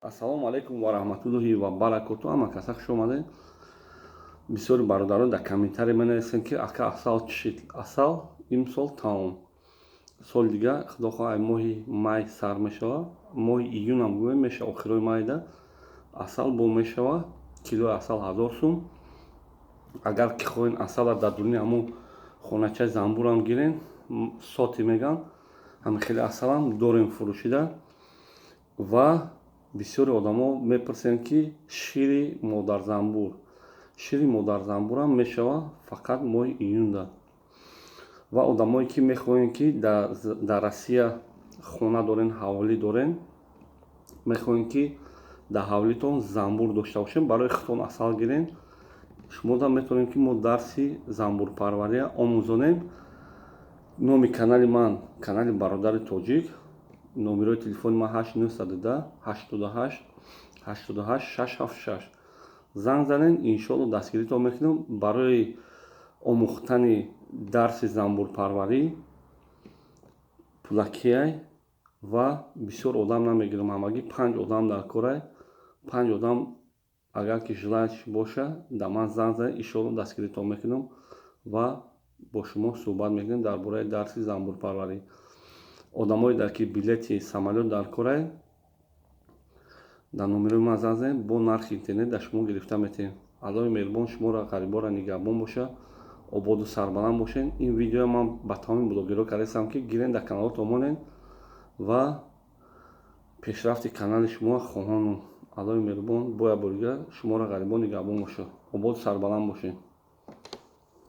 Ассалому алайкум ва раҳматуллоҳи ва баракоту. Ҳама каса хуш омадед. Бисёри бародарон дар комментарий менависанд, ки ака, асал чӣ шид? Асал имсол тамом. Соли дига, худо хоҳ, моҳи май сар мешава, моҳи июнам гӯем меша, охирои майда асал бо мешава. Килои асал 1000 сум. Агар ки хоҳен, асала дар дуруни ҳамун хоначаи занбурам гирен, соти меган, ҳами хеле асалам дорем фурӯшида. Ва бисёри одамо мепурсанд, ки шири модарзамбур. Шири модарзамбурам мешава, фақат моҳи июнда. Ва одамое ки мехоҳем, ки дар Россия хона дорен, ҳавлӣ дорен, мехоҳем, ки дар ҳавлитон занбур дошта бошем, барои худтон асал гирен, шумода метавонем, ки мо дарси занбурпарвария омӯзонем. Номи канали ман канали «Бародари тоҷик». Номерои телефони ман 8910 88 88 676. Занг занен, иншоалло, дастгиритон мекунам барои омӯхтани дарси занбурпарварӣ. Пулакияй ва бисёр одам намегирам, ҳамагӣ панҷ одам дар корай. Панҷ одам агар ки желающий боша, дар ман занг занед, иншоалло, дастгиритон мекунам ва бо шумо суҳбат мекунем дар бораи дарси занбурпарварӣ. Одамое дар ки билети самолёт дар корай, дар номерои ман занг занед, бо нархи интернет дар шумо гирифта метавем. Аллоҳи меҳрубон шуморо, ғариборо нигаҳбон боша. Ободу сарбаланд бошед. Ин видеоя ман ба тамоми блогерҳо кардастам, ки гирен, дар каналотон монед ва пешрафти канали шумо хоҳонам. Аллоҳи меҳрубон бо як бори дигар шуморо, ғарибон, нигаҳбон боша. Ободу сарбаланд бошед.